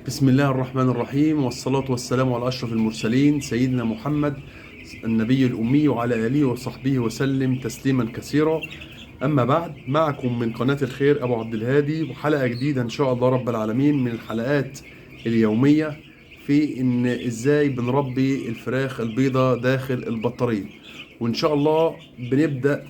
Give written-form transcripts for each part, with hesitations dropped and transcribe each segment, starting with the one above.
بسم الله الرحمن الرحيم، والصلاة والسلام على أشرف المرسلين سيدنا محمد النبي الأمي وعلى آله وصحبه وسلم تسليما كثيرا. أما بعد، معكم من قناة الخير أبو عبد الهادي، وحلقة جديدة إن شاء الله رب العالمين من الحلقات اليومية في إن إزاي بنربي الفراخ البيضة داخل البطارية. وإن شاء الله بنبدأ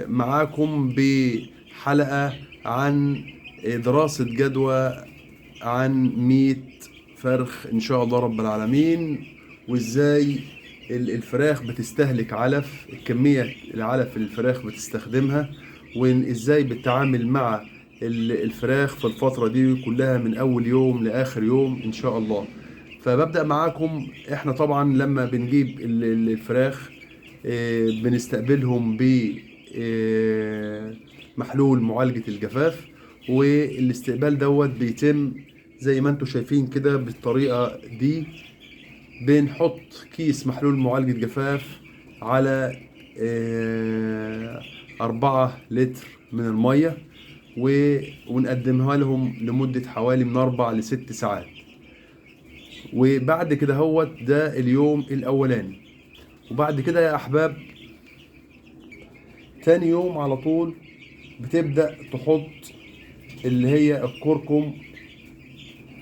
معاكم بحلقة عن دراسة جدوى عن 100 فرخ إن شاء الله رب العالمين، وإزاي الفراخ بتستهلك علف، الكمية العلف اللي الفراخ بتستخدمها، وإزاي بتتعامل مع الفراخ في الفترة دي كلها من أول يوم لآخر يوم إن شاء الله. فببدأ معاكم. إحنا طبعا لما بنجيب الفراخ، بنستقبلهم ب محلول معالجة الجفاف، والاستقبال دوت بيتم زي ما انتم شايفين كده بالطريقة دي. بنحط كيس محلول معالجة جفاف على 4 لتر من المية، ونقدمها لهم لمدة حوالي من 4 ل6 ساعات. وبعد كده هوت ده اليوم الأولاني. وبعد كده يا أحباب تاني يوم على طول بتبدأ تحط اللي هي الكركم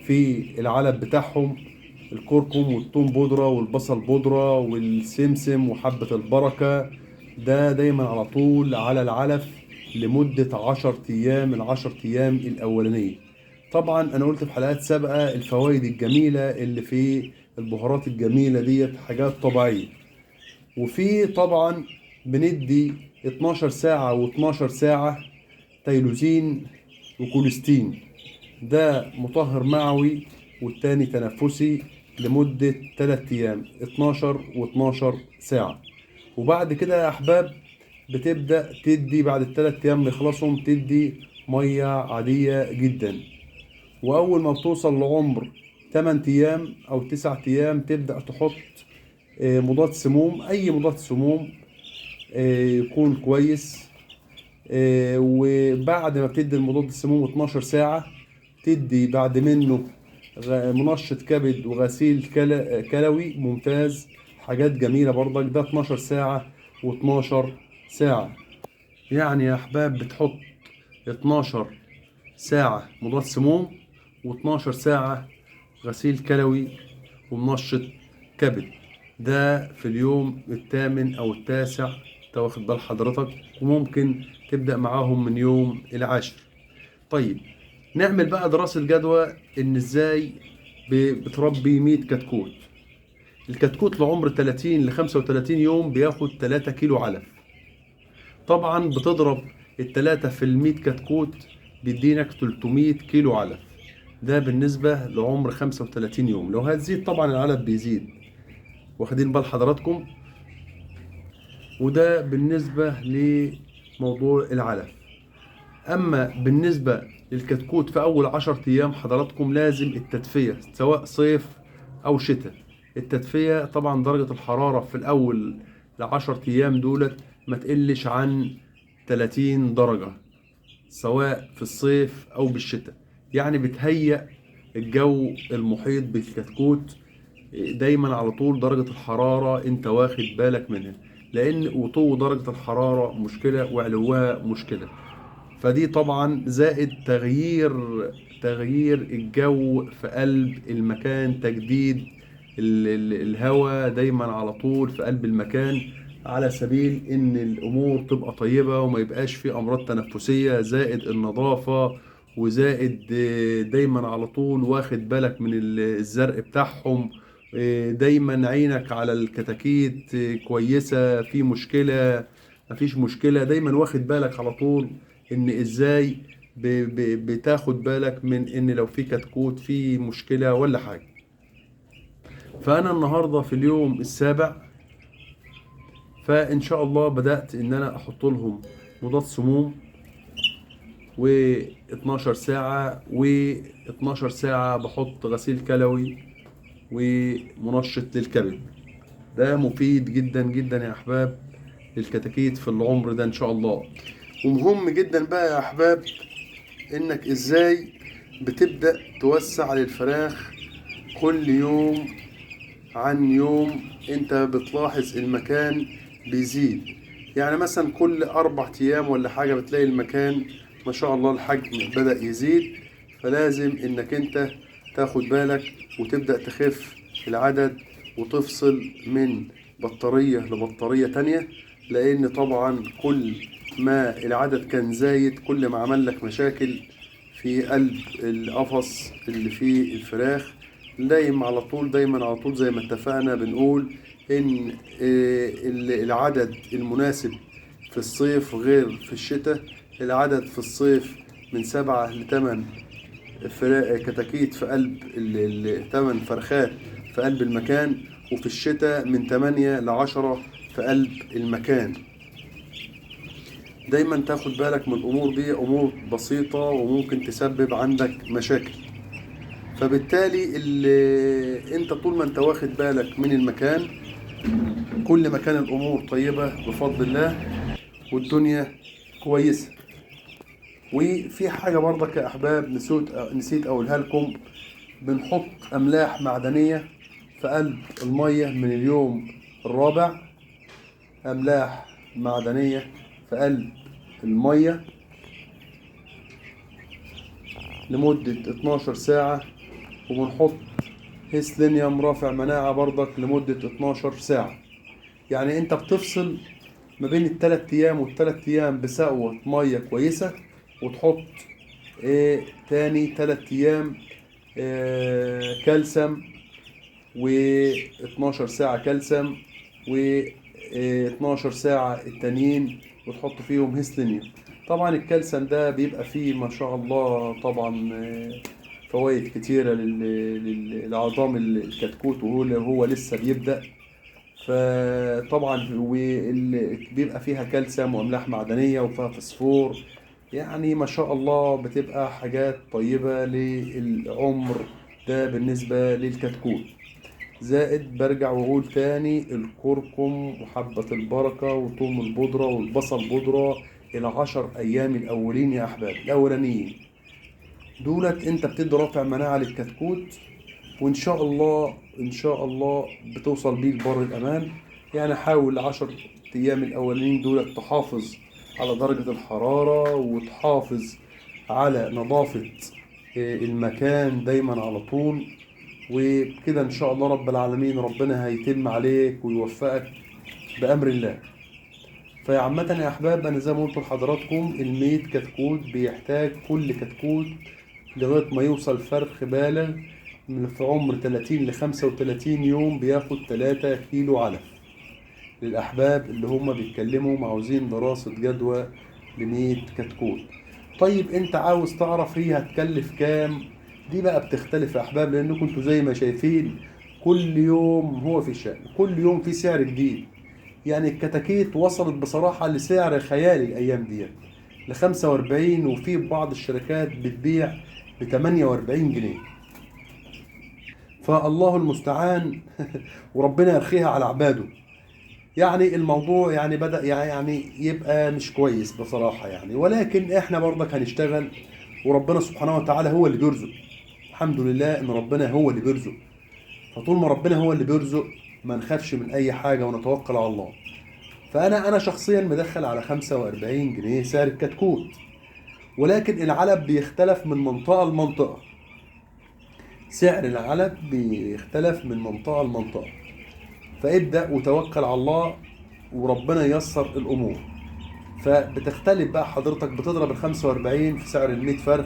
في العلب بتاعهم، الكركم والثوم بودرة والبصل بودرة والسمسم وحبة البركة، ده دايما على طول على العلف لمدة 10 أيام، العشر أيام الأولانية. طبعا أنا قلت في حلقات سابقة الفوائد الجميلة اللي في البهارات الجميلة ديت حاجات طبيعية. وفي طبعا بندي اتناشر ساعة واتناشر ساعة تيلوزين وكوليستين، ده مطهر معوي والتاني تنفسي لمدة تلات أيام، اتناشر واتناشر ساعة. وبعد كده يا أحباب بتبدأ تدي بعد التلات أيام يخلصهم تدي مية عادية جدا. وأول ما بتوصل لعمر 8 أيام أو 9 أيام تبدأ تحط، مضاد سموم، أي مضاد سموم، يكون كويس. وبعد ما بتدي المضاد السموم 12 ساعة تدي بعد منه منشط كبد وغسيل كلوي ممتاز، حاجات جميلة برضك. ده اتناشر ساعة واتناشر ساعة. يعني يا أحباب بتحط اتناشر ساعة مضاد سموم واتناشر ساعة غسيل كلوي ومنشط كبد، ده في اليوم 8 أو 9، انت واخد بال حضرتك. وممكن تبدأ معاهم من يوم 10. نعمل بقى دراسة جدوى إن إزاي بتربي 100 كتكوت. الكتكوت لعمر 30 ل 35 يوم بياخد 3 كيلو علف. طبعا بتضرب التلاتة في المية كتكوت بيدينك 300 كيلو علف، ده بالنسبة لعمر 35 يوم. لو هتزيد طبعا العلف بيزيد، واخدين بال حضراتكم. وده بالنسبة لموضوع العلف. أما بالنسبة للكتكوت في أول 10 أيام حضراتكم لازم التدفية، سواء صيف أو شتاء. التدفية طبعا درجة الحرارة في الأول ل10 أيام دولت ما تقلش عن 30 درجة، سواء في الصيف أو بالشتاء. يعني بتهيأ الجو المحيط بالكتكوت دايما على طول درجة الحرارة انت واخد بالك منها، لأن وطو درجة الحرارة مشكلة وعلوها مشكلة. فدي طبعا زائد تغيير الجو في قلب المكان، تجديد الهواء دايما على طول في قلب المكان، على سبيل ان الامور تبقى طيبة وما يبقاش في امراض تنفسية، زائد النظافة، وزائد دايما على طول واخد بالك من الزرق بتاعهم، دايما عينك على الكتاكيت، كويسة، في مشكلة مفيش مشكلة، دايما واخد بالك على طول ان ازاي بتاخد بالك من ان لو في كتكوت في مشكلة ولا حاجة. فانا النهاردة في اليوم 7، فان شاء الله بدأت ان انا احط لهم مضاد سموم و اتناشر ساعة و اتناشر ساعة بحط غسيل كلوي ومنشط للكبد. ده مفيد جدا جدا يا احباب للكتاكيت في العمر ده ان شاء الله. ومهم جدا بقى يا احباب انك ازاي بتبدأ توسع للفراخ كل يوم عن يوم، انت بتلاحظ المكان بيزيد. يعني مثلا كل 4 ايام ولا حاجة بتلاقي المكان ما شاء الله الحجم بدأ يزيد. فلازم انك انت تاخد بالك وتبدأ تخف العدد وتفصل من بطارية لبطارية تانية، لان طبعا كل ما العدد كان زايد كل ما عمل لك مشاكل في قلب القفص اللي فيه الفراخ. دايما على طول، دايما على طول زي ما اتفقنا بنقول ان العدد المناسب في الصيف غير في الشتاء. العدد في الصيف من 7 لتمن كتاكيت في قلب 8 فرخات في قلب المكان، وفي الشتاء من 8 ل10 في قلب المكان. دايما تاخد بالك من الامور دي، امور بسيطة وممكن تسبب عندك مشاكل. فبالتالي انت طول ما انت واخد بالك من المكان كل ما كان الامور طيبة بفضل الله والدنيا كويسة. وفي حاجة برضك يا احباب نسيت اقولها لكم، بنحط املاح معدنية في قلب المية من اليوم الرابع، املاح معدنية في قلب المية لمدة 12 ساعة، وبنحط هيسلينيوم رافع مناعة برضك لمدة 12 ساعة. يعني انت بتفصل ما بين التلات ايام والتلات ايام بسقوة مية كويسة، وتحط تاني 3 ايام، كالسيوم، و 12 ساعة كالسيوم، و 12 ساعة التانيين، وتحط فيهم هيسلينيوم. طبعا الكالسيوم ده بيبقى فيه ما شاء الله طبعا، فوائد كتيرة للعظام الكتكوت وهو هو لسه بيبدأ. فطبعا بيبقى فيها كالسيوم وأملاح معدنية وفيها فوسفور، يعني ما شاء الله بتبقى حاجات طيبة للعمر ده بالنسبة للكتكوت. زائد برجع واقول تاني الكركم وحبة البركة وثوم البودرة والبصل بودرة ال10 ايام الاولين يا احباب، الاولانيين دولت انت بتدي رافع مناعة للكتكوت، وان شاء الله ان شاء الله بتوصل بيه لبر الامان. يعني حاول 10 ايام الاولانيين دولت تحافظ على درجة الحرارة وتحافظ على نظافة المكان دايما على طول، وبكده ان شاء الله رب العالمين ربنا هيتم عليك ويوفقك بأمر الله. فعامة يا احباب انا زي ما قلت لحضراتكم الميت كتكوت بيحتاج كل كتكوت لغاية ما يوصل فرخ بالغ من في عمر 30 ل 35 يوم بياخد 3 كيلو علف. للأحباب اللي هم بيتكلموا عاوزين دراسة جدوى لميت كتكوت. طيب انت عاوز تعرف هي هتكلف كام؟ دي بقى بتختلف يا احباب، لانكم انتوا زي ما شايفين كل يوم هو في شأن، كل يوم في سعر جديد. يعني الكتاكيت وصلت بصراحة لسعر خيالي الايام ديت ل 45، وفي بعض الشركات بتبيع ب 48 جنيه. فالله المستعان وربنا يرخيها على عباده. يعني الموضوع بدأ يبقى مش كويس بصراحة ولكن احنا برضك هنشتغل، وربنا سبحانه وتعالى هو اللي بيرزق. الحمد لله ان ربنا هو اللي بيرزق، فطول ما ربنا هو اللي بيرزق ما نخافش من اي حاجة ونتوكل على الله. فانا شخصيا مدخل على 45 جنيه سعر الكتكوت، ولكن العلب بيختلف من منطقة لمنطقة، سعر العلب بيختلف من منطقة لمنطقة. فابدأ وتوكل على الله وربنا ييسر الأمور. فبتختلف بقى حضرتك، بتضرب ال 45 في سعر ال 100 فرخ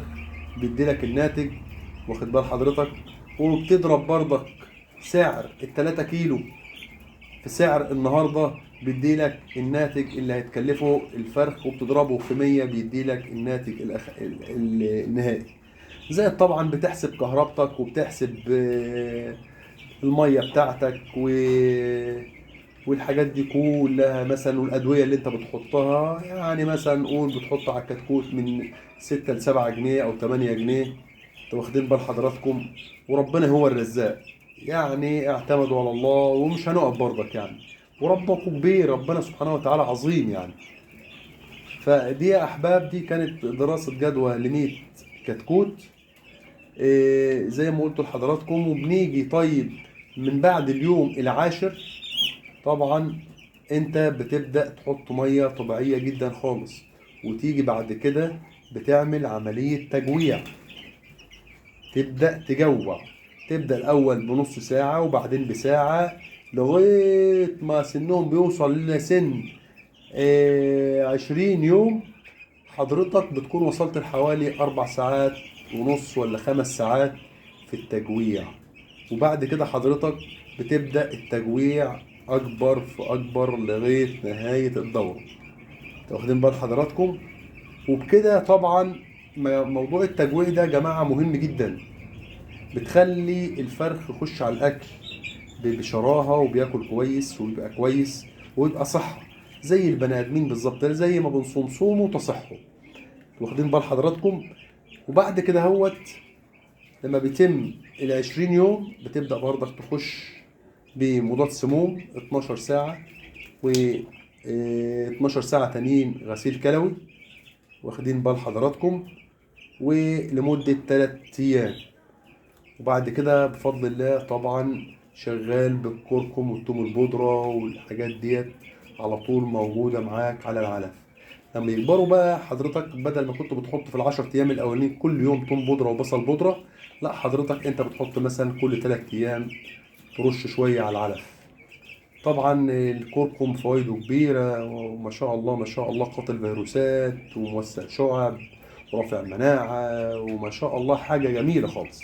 بيديلك الناتج، واخد بال حضرتك، وبتضرب برضك سعر ال 3 كيلو في سعر النهارده بيديلك الناتج اللي هيتكلفه الفرخ، وبتضربه في 100 بيديلك الناتج النهائي. زائد طبعا بتحسب كهربتك وبتحسب المية بتاعتك والحاجات دي كلها مثلا، والأدوية اللي انت بتحطها. مثلا قول بتحط على الكتكوت من 6 ل 7 جنيه أو 8 جنيه، انتوا واخدين بال حضراتكم، وربنا هو الرزاق. اعتمدوا على الله ومش هنقف برضك وربكم كبير، ربنا سبحانه وتعالى عظيم. فدي يا أحباب دي كانت دراسة جدوى لميت كتكوت. زي ما قلت لحضراتكم. وبنيجي طيب من بعد اليوم العاشر طبعا انت بتبدأ تحط مية طبيعية جدا خالص، وتيجي بعد كده بتعمل عملية تجويع، تبدأ تجوع، تبدأ الأول بنص ساعة وبعدين بساعة لغاية ما سنهم بيوصل لسن 20 يوم. حضرتك بتكون وصلت لحوالي 4 ساعات ونص ولا 5 ساعات في التجويع. وبعد كده حضرتك بتبدأ التجويع أكبر في أكبر لغاية نهاية الدورة. انتوا واخدين بال حضراتكم؟ وبكده طبعا موضوع التجويع ده يا جماعة مهم جدا، بتخلي الفرخ يخش على الأكل بشراهة وبياكل كويس ويبقى كويس ويبقى صحة زي البني آدمين بالظبط، زي ما بنصوم صوموا تصحوا. واخدين بال حضراتكم؟ وبعد كده هوت لما بيتم 20 يوم بتبدأ برضك تخش بمضاد سموم 12 ساعة و 12 ساعة تانيين غسيل كلوي، واخدين بال حضراتكم، ولمدة 3 أيام. وبعد كده بفضل الله طبعا شغال بالكركم والثوم البودرة والحاجات ديت على طول موجودة معاك على العلف. لما يكبروا بقى حضرتك بدل ما كنت بتحط في العشر أيام الأولانيين كل يوم توم بودرة وبصل بودرة، لا حضرتك أنت بتحط مثلا كل 3 أيام ترش شوية على العلف. طبعا الكركم فوائده كبيرة وما شاء الله ما شاء الله، قاتل فيروسات وموسع شعب ورافع مناعة وما شاء الله حاجة جميلة خالص.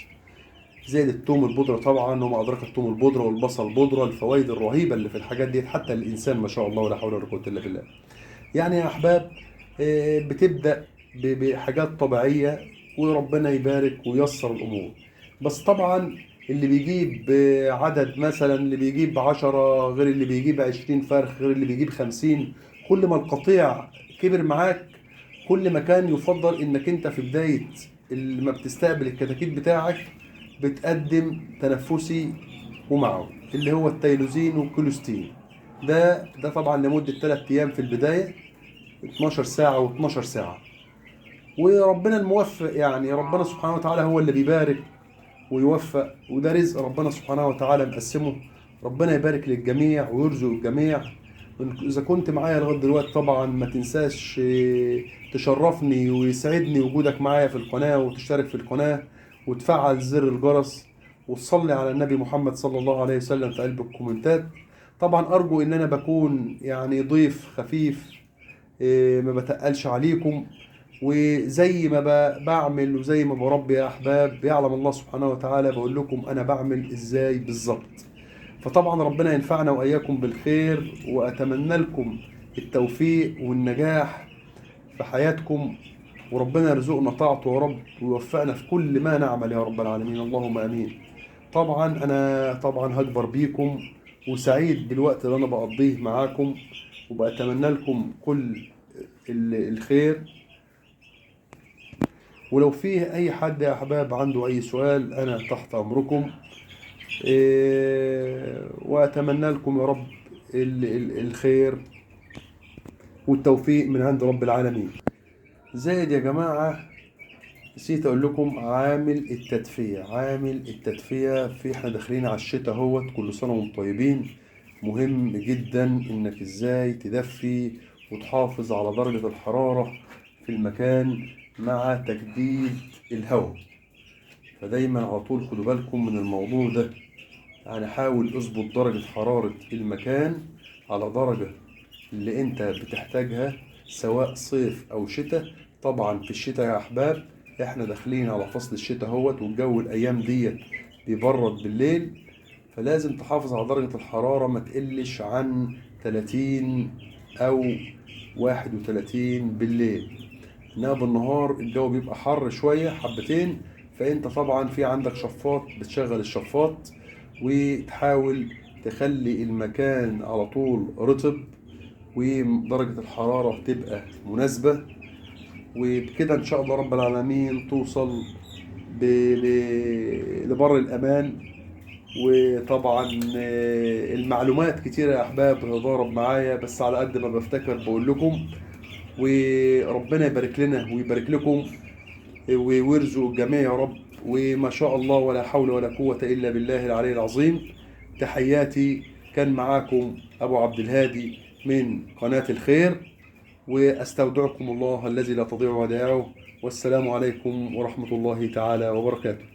زائد التوم البودرة طبعا، وما أدراك التوم البودرة والبصل البودرة، الفوائد الرهيبة اللي في الحاجات دي حتى الإنسان ما شاء الله ولا حول ولا قوة إلا بالله. يا أحباب، بتبدأ بحاجات طبيعية وربنا يبارك وييسر الأمور. بس طبعا اللي بيجيب عدد مثلا، اللي بيجيب 10 غير اللي بيجيب 20 فرخ غير اللي بيجيب 50، كل ما القطيع كبر معاك كل ما كان يفضل انك انت في بداية اللي ما بتستقبل الكتاكيت بتاعك بتقدم تنفسي ومعه اللي هو التيلوزين والكولوستين. ده طبعا لمدة 3 ايام في البداية، 12 ساعة واتناشر ساعة، وربنا الموفق. ربنا سبحانه وتعالى هو اللي بيبارك ويوفق، وده رزق ربنا سبحانه وتعالى مقسمه. ربنا يبارك للجميع ويرزق الجميع. إذا كنت معايا لغاية دلوقتي طبعا ما تنساش تشرفني ويسعدني وجودك معايا في القناة، وتشترك في القناة وتفعل زر الجرس وتصلي على النبي محمد صلى الله عليه وسلم في قلب الكومنتات. طبعا أرجو إن أنا بكون ضيف خفيف، ما بتقلش عليكم، وزي ما بعمل وزي ما بربي يا أحباب يعلم الله سبحانه وتعالى بقول لكم أنا بعمل إزاي بالظبط. فطبعا ربنا ينفعنا وإياكم بالخير، وأتمنى لكم التوفيق والنجاح في حياتكم، وربنا يرزقنا طاعته يا رب ويوفقنا في كل ما نعمل يا رب العالمين، اللهم آمين. طبعا أنا هكبر بيكم وسعيد بالوقت اللي أنا بقضيه معاكم، وبأتمنى لكم كل الخير. ولو فيه أي حد يا أحباب عنده أي سؤال أنا تحت أمركم، وأتمنى لكم يا رب الخير والتوفيق من عند رب العالمين. زائد يا جماعة نسيت أقول لكم عامل التدفئة، عامل التدفئة في احنا داخلين على الشتاء اهوت، كل سنة وانتم طيبين. مهم جدا انك ازاي تدفي وتحافظ على درجة الحرارة في المكان مع تجديد الهواء. فدايما على طول خدوا بالكم من الموضوع ده، حاول اظبط درجة حرارة المكان على درجة اللي انت بتحتاجها سواء صيف او شتاء. طبعا في الشتاء يا احباب احنا داخلين على فصل الشتاء اهوت، والجو الايام ديت بيبرد بالليل، فلازم تحافظ على درجة الحرارة ما تقلش عن 30 او 31 بالليل. انما بالنهار الجو بيبقى حر شوية حبتين، فانت طبعا في عندك شفاط، بتشغل الشفاط وتحاول تخلي المكان على طول رطب ودرجة الحرارة تبقى مناسبة، وبكده ان شاء الله رب العالمين توصل لبر الامان. وطبعا المعلومات كتيرة يا احباب بتتضارب معايا، بس على قد ما بفتكر بقول لكم، وربنا يبارك لنا ويبارك لكم ويرزق الجميع يا رب. وما شاء الله ولا حول ولا قوة إلا بالله العلي العظيم. تحياتي، كان معاكم أبو عبدالهادي من قناة الخير، وأستودعكم الله الذي لا تضيع ودائعه، والسلام عليكم ورحمة الله تعالى وبركاته.